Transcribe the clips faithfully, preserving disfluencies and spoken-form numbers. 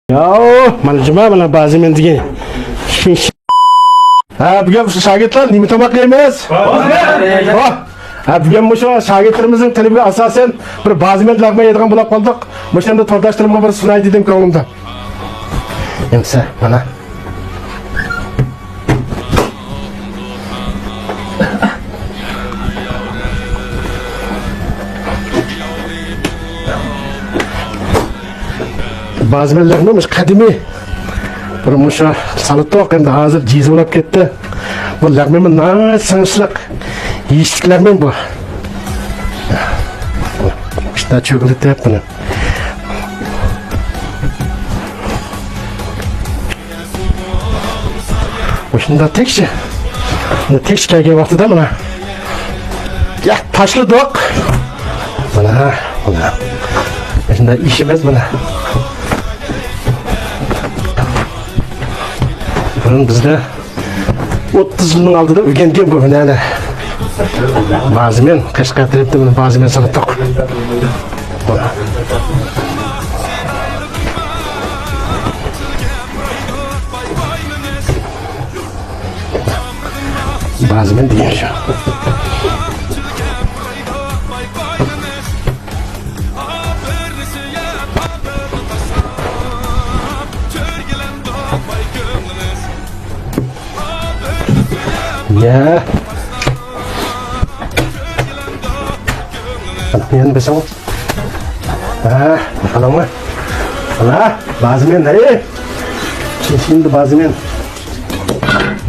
ياۋ، مانا جۇما، مانا بازىمەن دېگەن. ھە، بۈگۈن شاگىرتلار نېمە تاماق يەيمىز؟ ھە، بۈگۈن مۇشۇ شاگىرتلىرىمىزنىڭ تەلىپىگە ئاساسەن بىر بازىمەن لەغمەن يەيدىغان بولۇپ قالدۇق. مۇشۇنى تورداشلىرىمغا بىر سۇناي دېدىم كۆڭلۈمدە. ئەمسە مانا. بازىمەن لەغمەن مۇشۇ قەدىمىي. بۇرۇن مۇشۇ سالىتتۇق، ئەمدى ھازىر جىزا بولاپ كەتتى. بۇ لەغمەن ناھايىتى سىڭىشلىق، يېيىشلىك لەغمەن بۇ. شۇنداق چۆگىلىتىپ بۇنى. مۇشۇنداق تەكشى. مۇنى تەكشى كەلگەن ۋاقتىدا مانا. يا، تاشلىدۇق. مانا، مانا. مۇشۇنداق ئىشىمىز مانا. بۇرۇن بىزدە ئوتتۇز يىلنىڭ ئالدىدا ئۆگەنگەن بۇ ھۈنەرنى. بازىمەن، قەشقەر تەرەپتە بۇنى بازىمەن سالاتتۇق. بازىمەن دېگەن شۇ. يا. قانداق يەنە بېسىڭ؟ ھە، قالاڭمۇ؟ ئانا، بازىمەن، ھەي. شىندى بازىمەن.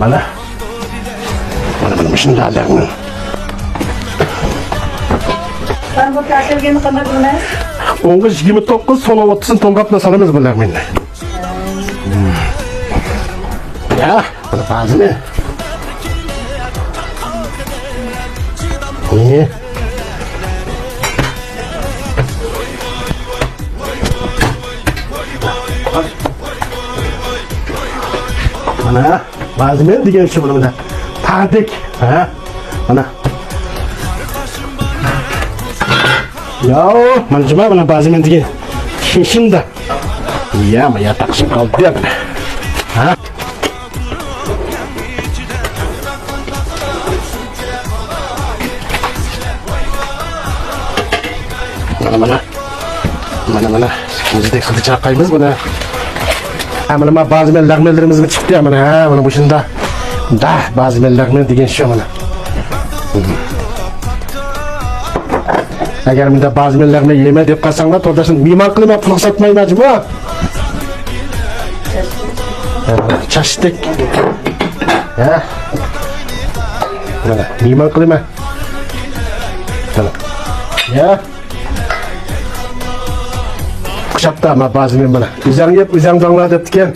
مانا. مانا، مانا، مۇشۇنداق لەغمەن. سەن بۇ كەلگەننى قانداق بىلىمەن؟ ئوڭغا يىگىرمە توققۇز، سولغا ئوتتۇزنى تولغاپلا سالىمىز بۇ لەغمەننى. يا، بۇنى بازىمەن. ئى. مانا، بازىمەن دېگەن شۇ بۇنىڭدا. تاغدەك، ھە؟ مانا. ياۋ، مانا جۇما، مانا بازىمەن دېگەن. شۇنداق. يا، ما ياتاقشىپ قالدى. ھە؟ مانا، مانا. مانا، مانا. بىزدەك خىلدا چاقايمىز بۇنى. ھە، مانا، مانا بازىمەن لەغمەنلىرىمىزمۇ چىقتى. مانا، ھە، مانا مۇشۇنداق. دا، بازىمەن لەغمەن دېگەن شۇ مانا. ئەگەر مۇنداق بازىمەن لەغمەن يەيمەن دەپ قالساڭلار، تورداشلار مېھمان قىلىمەن، پۇلغا ساتمايمەن جۇمۇ. چاچتەك. ھە. مانا، مېھمان قىلىمەن. مانا. يا. قۇشاپتا ما بازىمەن مانا. ئۆزەڭ يەپ، ئۆزەڭ داڭلا دەپتىكەن.